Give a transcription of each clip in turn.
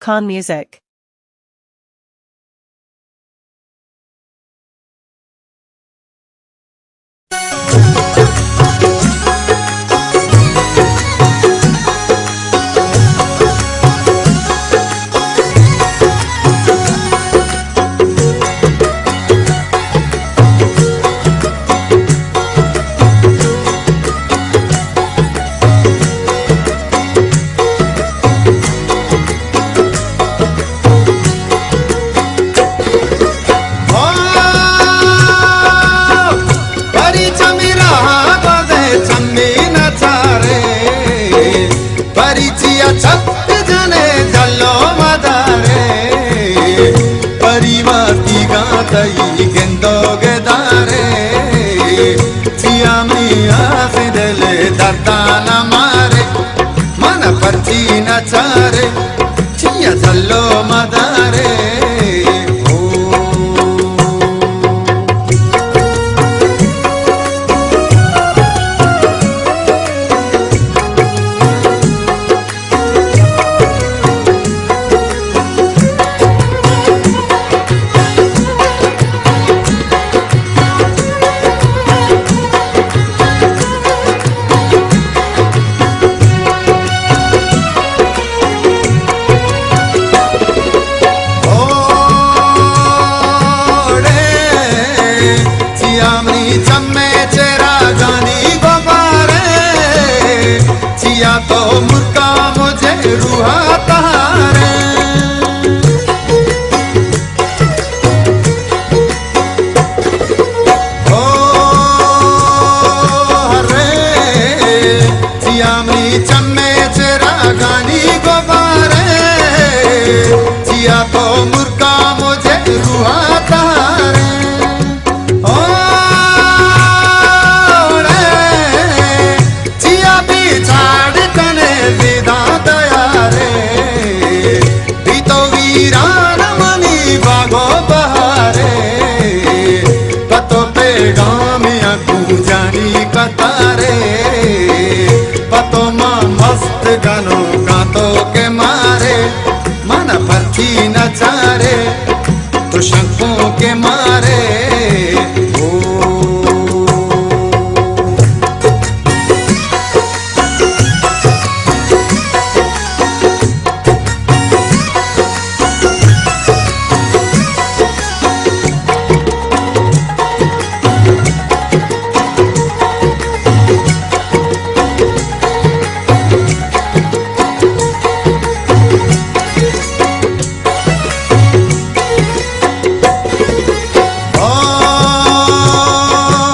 Khan Music. پری چمی راہ گوزے چمی نچارے، پری چیا چھت جنے جلو مدارے، پری واتی گا تئی گندو گدارے، چیا می آس دل دردان مارے، من پرچی نچارے، چیا جلو مدارے۔ او۔ اوڑے، چیا منی چمے چراگانی گبارے، چیا تو مرکا مجھے روحا تہارے۔ او ہرے، چیا منی چمے چراگانی گبارے، چیا تو مرکا مجھے روحا تہارے۔ اوڑے، چیا بی چاڑ کنے زیداں تیارے، بی تو ویران منی باغ و بہارے، پتو پیغامیاں گونجانی قطارے، پتو ما مست گنوکاں تو کے مارے، من پرچی نچارے، تو شنکوں کے مارے۔ او۔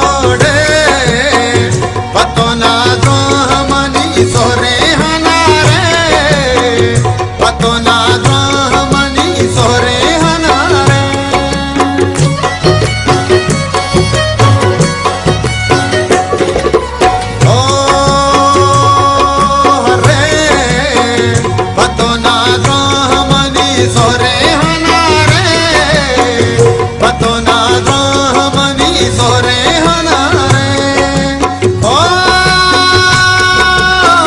اوڑے، پتو نادراں منی سورے ہنارے، پتو نادراں منی سورے ہنارے۔ او ہرے، پتو نادراں منی سورے ہنارے، پتو نادراں منی سورے ہنارے۔ او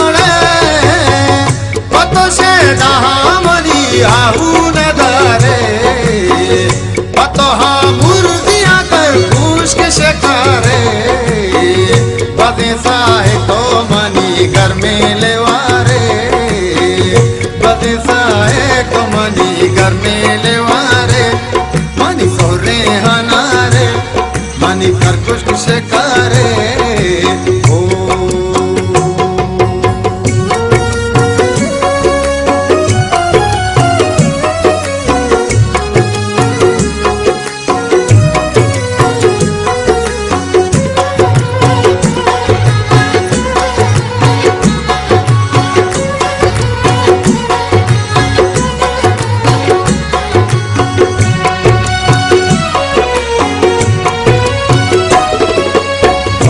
ہرے، پتو شیدا منی آہو ندارے، پتو ہا مرزیاں کر پوش کے شکارے، بزیں ساہے تو منی گرمیں لیوارے، بزیں ساہے تو منی گرمیں لیوارے، منی سوریں ہنارے، منی کرکش شکارے۔ او۔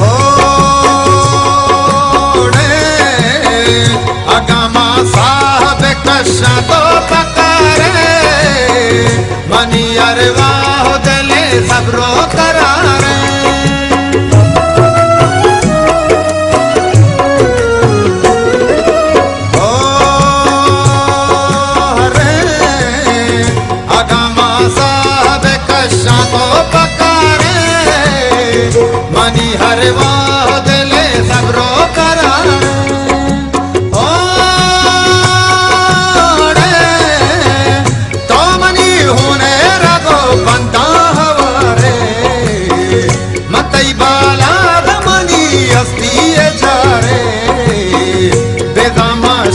او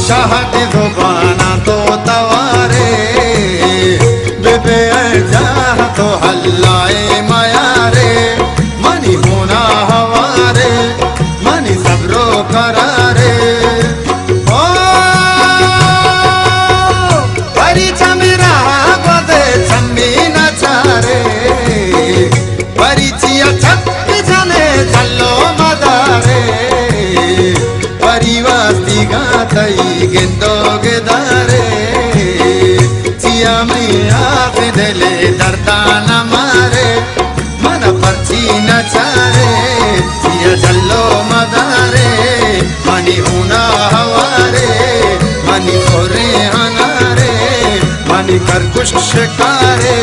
شاہد زباناں تو توارے، بہ بے جاہ تو ہلائے میارے، منی ہونا ہوارے، منی صبر و قرارے۔ او، پری چمی راہ گودے چمی نچارے، پری چیا چھت جنے جلو مدارے، پری واسطی گا تئی گندو گدارے، چیا میں آس دلے دردان مارے، من پرچی نچارے، چیا جلو مدارے، منی ہونا ہوارے، منی کورے ہنارے، منی کرکش شکارے۔